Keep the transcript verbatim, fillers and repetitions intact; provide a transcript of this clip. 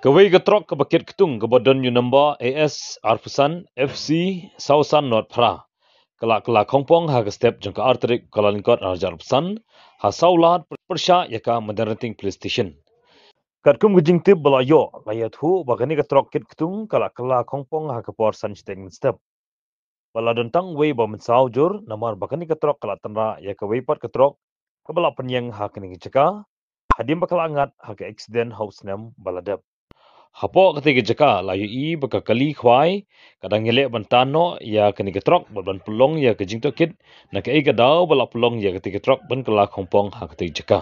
Kawei ka trok kaba kit ktung kaba don ïa u number A S arphew san F C saw san not phra ka la kylla khongpong ha ka step jong ka ar tarik Kyllalyngkot arhajar arphew san ha saw lad pyrshah ïa ka Mawryngkneng Police Station. Katkum ka jingtip ba la ïoh, la ïathuh ba kane ka trok kit ktung ka la kylla khongpong ha ka por san shiteng mynstep. Ba la don tang uwei ba mynsaw jur namar ba kane ka trok ka la tynrah ïa kawei pat ka trok kaba la pynïeng ha kane ka jaka hadien ba ka la ngat ha ka aksiden ha u snem ba la dep. Hapoh katei ka jaka la ïohi ba ka kali khwai ka dang ïaleh ban tan noh ïa kane ka trok bad ban pynlong ïa ka jingtohkit na kaei ka daw ba la pynlong ïa katei ka trok ban kylla khongpong ha katei ka jaka.